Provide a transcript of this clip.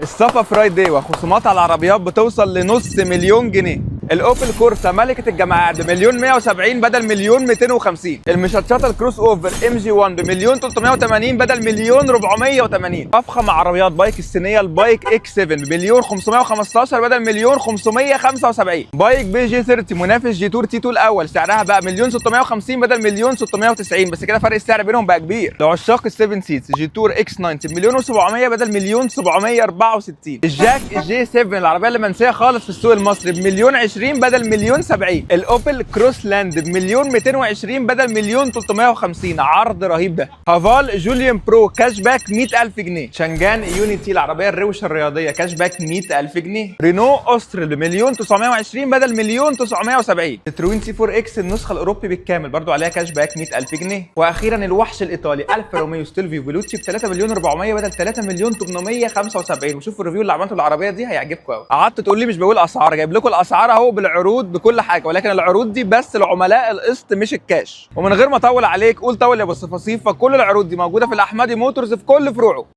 الصفا Friday وخصومات على العربيات بتوصل لنص مليون جنيه. الاوبل كورسا ملكه الجماعات بمليون 170 بدل مليون 250. المشطشطه ال crossover MG 1 بمليون 380 بدل مليون 480. افخم عربيات بايك الصينية البايك X 7 بمليون 515 بدل مليون 575. بايك BJ 30 منافس جيتور T 2 الاول سعرها بقى مليون 650 بدل مليون 690، بس كده فرق السعر بينهم بقى كبير. لعشاق ال 7 seats جيتور X 90 بمليون و700 بدل مليون 764. الجاك J 7 العربية اللي منسية خالص في السوق المصري بمليون 20 بدل مليون 70. الاوبل كروس لاند بمليون 220 بدل مليون 350، عرض رهيب ده. هافال جوليان Pro cash back 100,000 جنيه. شانجان يونيتي العربية الروشه الرياضية cash back 100,000 جنيه. رينو اوسترال بمليون 920 بدل مليون 970. ستروين C 4 X النسخة الاوروبي بالكامل برضو عليها cash back 100,000 جنيه. واخيرا الوحش الايطالي الفا روميو ستيلفيو فيلوتشي ب 3 مليون 400 بدل 3 مليون 875. وشوفوا ال review اللي عملته العربية دي هيعجبكم قوي. قعدت تقول لي مش بقول اسعار، جايب لكم الاسعار اهو بالعروض بكل حاجه، ولكن العروض دي بس لعملاء القسط مش الكاش. ومن غير ما اطول عليك قول طول يا ابو الصفاصيف، فكل العروض دي موجودة في الاحمدي موتورز في كل فروعه.